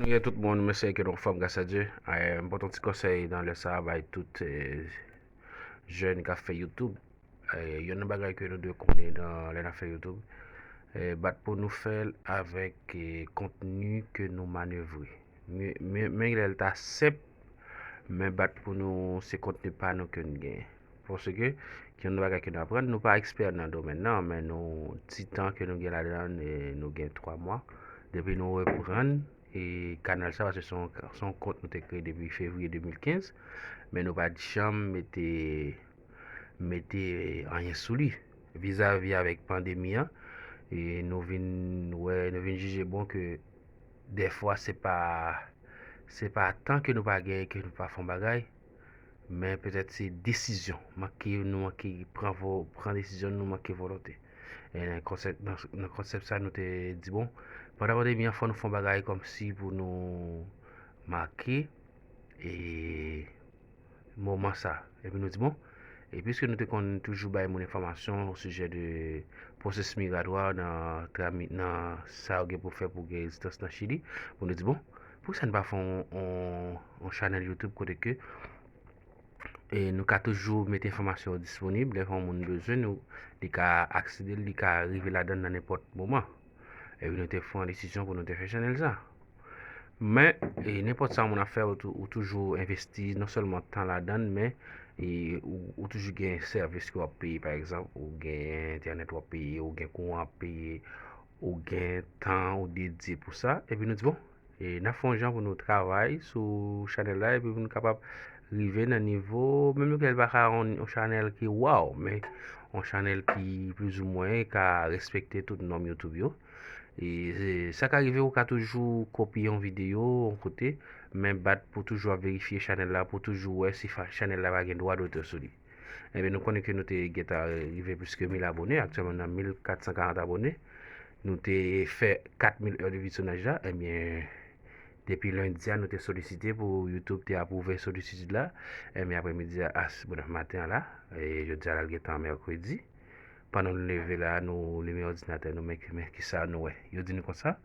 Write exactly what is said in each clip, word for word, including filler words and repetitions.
Gen tout moun, mwen se ke nou fanm gras a Dye. Eh, m pote yon ti konsèy nan lè sa a bay tout eh, jèn k ap fè YouTube. Eh, youn nan bagay ke nou dwe konnen nan lè n ap fè YouTube, eh, bat pou nou fè l avèk eh, kontni ke nou manevre. Men, men, men lè l ta senp, men bat pou nou se kontni pa nou ke n genyen. Paske, gen yon bagay ke nou aprann, nou pa ekspè nan domèn nan, men nou, ti tan ke nou gen ladan, eh, nou gen twa mwa. Depi nou reprann, e kanal sa, paske se yon, se yon kont nou te kreye depi fevriye de mil kenz, men nou pa t janm mete, mete anyen sou li. Vizavi avèk pandemi an, e nou vin wè, nou vin jije bon ke dèfwa se pa, se pa tan ke nou pa genyen ke nou pa fè yon bagay, men petèt se desizyon. Manke, nou manke pran, pran desizyon, nou manke volonte. E nan konsèp, nan, nan konsèp sa, nou te di, bon, pandan pandemi an, fò nou fè yon bagay kòmsi pou nou make e, moman sa. Epi nou di, bon, e piske nou te konn toujou bay moun enfòmasyon o sijè de pwosesis migratwa nan, nan sa yo gen pou fè pou gen rezidans nan Chili, pou nou di, bon, poukisa n pa fè yon, yon, yon chanèl YouTube kote ke e nou ka toujou mete enfòmasyon yo disponib. Lè yon moun bezwen nou, li ka aksede, li ka rive ladan nan nenpòt moman. Epi nou te pran desizyon pou nou te fè chanèl sa. Men, e, nenpòt sa yon moun ap fè, ou, tou- ou toujou envesti non sèlman tan ladan l, men e, ou, ou toujou gen sèvis ke w ap peye, pa egzanp, ou gen entènèt w ap peye, ou gen kouran w ap peye, ou gen tan ou dedye pou sa. Epi nou di, bon, e n ap fè yon jan pou nou travay sou chanèl la, epi pou nou kapab rive nan nivo, menm lè l pa ka yon, yon chanèl ki waw, men yon chanèl ki plizoumwen ka respekte tout nòm YouTube yo. E, e sa ka rive, ou ka toujou kopye yon videyo yon kote, men bat pou toujou ap verifye chanèl la, pou toujou wè si fa- chanèl la pa gen dwa dotè sou li. Ebyen, nou konnen ke nou te gentan rive plis ke mil abone, aktyèlman nan mil kat san karant abone. Nou te fè kat mil è de vizyonaj la, ebyen, depi lendi a, nou te solisite pou YouTube te apwouve solisid la. Ebyen, apremidi a, a, s- bon, maten an la, e jodi a la, l gentan mèkredi. Pandan nou leve la, nou limen òdinatè nou, men, men kisa nou wè. Yo di nou konsa,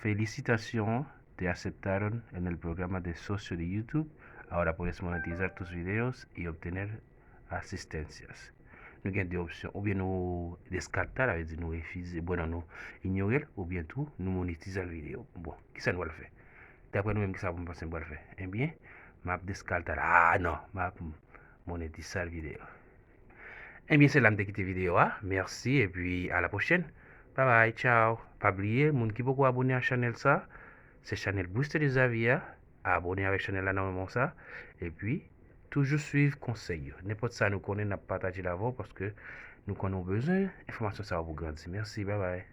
"Felicitación, te aceptaron en el programa de socio de YouTube. Ahora puedes monetizar tus videos y obtener asistencias." Nou gen de opsyon. Oubyen nou deskalta, sa vle di nou refize, bon, non, nou inyore l, oubyen tou nou monetize l videyo. Bon, kisa nou pral fè? Daprè nou menm, kisa pou nou panse nou pral fè? Ebyen, m ap deskalta l. Ah, non, m ap monetize l videyo. Ebyen, se la m te kite videyo a. Mèsi, epi a la pwochèn. Babay, tchaw. Pa bliye, moun ki poko abone a chanèl sa, se chanèl Booster de Xavier a. Abone avèk chanèl la nan moman sa. Epi, toujou swiv konsèy yo. Nenpòt sa nou konnen, n ap pataje l avè w, paske nou konnen w bezwen enfòmasyon sa yo pou grandi. Mèsi, babay.